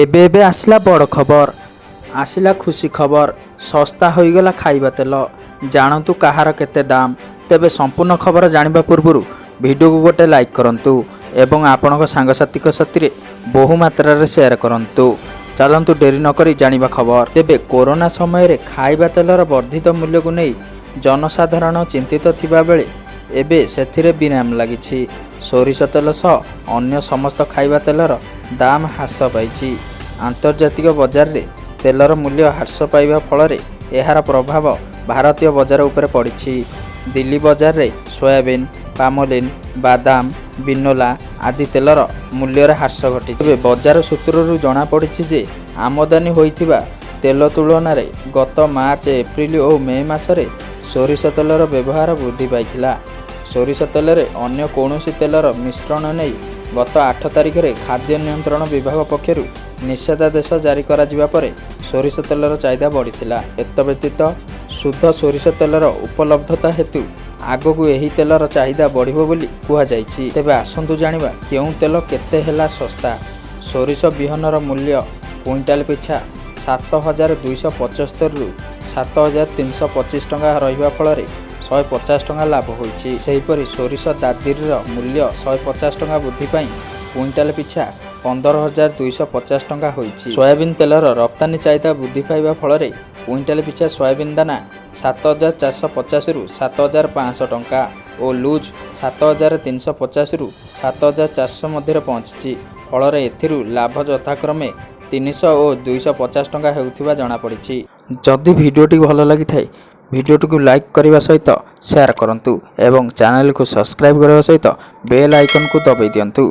ଏବେ ଏବେ ଆସିଲା ବଡ଼ ଖବର, ଆସିଲା ଖୁସି ଖବର। ଶସ୍ତା ହୋଇଗଲା ଖାଇବା ତେଲ। ଜାଣନ୍ତୁ କାହାର କେତେ ଦାମ। ତେବେ ସମ୍ପୂର୍ଣ୍ଣ ଖବର ଜାଣିବା ପୂର୍ବରୁ ଭିଡ଼ିଓକୁ ଗୋଟେ ଲାଇକ୍ କରନ୍ତୁ ଏବଂ ଆପଣଙ୍କ ସାଙ୍ଗସାଥିଙ୍କ ସାଥିରେ ବହୁ ମାତ୍ରାରେ ସେୟାର କରନ୍ତୁ। ଚାଲନ୍ତୁ, ଡେରି ନକରି ଜାଣିବା ଖବର। ତେବେ କରୋନା ସମୟରେ ଖାଇବା ତେଲର ବର୍ଦ୍ଧିତ ମୂଲ୍ୟକୁ ନେଇ ଜନସାଧାରଣ ଚିନ୍ତିତ ଥିବାବେଳେ ଏବେ ସେଥିରେ ବିରାମ ଲାଗିଛି। ସୋରିଷ ତେଲ ସହ ଅନ୍ୟ ସମସ୍ତ ଖାଇବା ତେଲର ଦାମ ହ୍ରାସ ପାଇଛି। ଆନ୍ତର୍ଜାତିକ ବଜାରରେ ତେଲର ମୂଲ୍ୟ ହ୍ରାସ ପାଇବା ଫଳରେ ଏହାର ପ୍ରଭାବ ଭାରତୀୟ ବଜାର ଉପରେ ପଡ଼ିଛି। ଦିଲ୍ଲୀ ବଜାରରେ ସୋୟାବିନ୍, ପାମୋଲିନ୍, ବାଦାମ, ବିନୋଲା ଆଦି ତେଲର ମୂଲ୍ୟରେ ହ୍ରାସ ଘଟିଛି। ତେବେ ବଜାର ସୂତ୍ରରୁ ଜଣାପଡ଼ିଛି ଯେ ଆମଦାନୀ ହୋଇଥିବା ତେଲ ତୁଳନାରେ ଗତ ମାର୍ଚ୍ଚ, ଏପ୍ରିଲ ଓ ମେ ମାସରେ ସୋରିଷ ତେଲର ବ୍ୟବହାର ବୃଦ୍ଧି ପାଇଥିଲା। ସୋରିଷ ତେଲରେ ଅନ୍ୟ କୌଣସି ତେଲର ମିଶ୍ରଣ ନେଇ ଗତ 8 ତାରିଖରେ ଖାଦ୍ୟ ନିୟନ୍ତ୍ରଣ ବିଭାଗ ପକ୍ଷରୁ ନିଷେଧାଦେଶ ଜାରି କରାଯିବା ପରେ ସୋରିଷ ତେଲର ଚାହିଦା ବଢ଼ିଥିଲା। ଏତଦ୍ବ୍ୟତୀତ ଶୁଦ୍ଧ ସୋରିଷ ତେଲର ଉପଲବ୍ଧତା ହେତୁ ଆଗକୁ ଏହି ତେଲର ଚାହିଦା ବଢ଼ିବ ବୋଲି କୁହାଯାଇଛି। ତେବେ ଆସନ୍ତୁ ଜାଣିବା କେଉଁ ତେଲ କେତେ ହେଲା ଶସ୍ତା। ସୋରିଷ ବିହନର ମୂଲ୍ୟ କୁଇଣ୍ଟାଲ ପିଛା 7275ରୁ 7325 ଟଙ୍କା ରହିବା ଫଳରେ 150 ଟଙ୍କା ଲାଭ ହୋଇଛି। ସେହିପରି ସୋରିଷ ଦାଦିର ମୂଲ୍ୟ 150 ଟଙ୍କା ବୃଦ୍ଧି ପାଇ କୁଇଣ୍ଟାଲ ପିଛା 15,250 ଟଙ୍କା ହୋଇଛି। ସୋୟାବିନ୍ ତେଲର ରପ୍ତାନୀ ଚାହିଦା ବୃଦ୍ଧି ପାଇବା ଫଳରେ କୁଇଣ୍ଟାଲ ପିଛା ସୋୟାବିନ୍ ଦାନା 7450ରୁ 7500 ଟଙ୍କା ଓ ଲୁଜ୍ 7350ରୁ 7400 ମଧ୍ୟରେ ପହଞ୍ଚିଛି। ଫଳରେ ଏଥିରୁ ଲାଭ ଯଥାକ୍ରମେ 300 ଓ 250 ଟଙ୍କା ହେଉଥିବା ଜଣାପଡ଼ିଛି। ଯଦି ଭିଡ଼ିଓଟି ଭଲ ଲାଗିଥାଏ, ଭିଡ଼ିଓଟିକୁ ଲାଇକ୍ କରିବା ସହିତ ସେୟାର କରନ୍ତୁ ଏବଂ ଚ୍ୟାନେଲକୁ ସବସ୍କ୍ରାଇବ୍ କରିବା ସହିତ ବେଲ୍ ଆଇକନ୍କୁ ଦବାଇ ଦିଅନ୍ତୁ।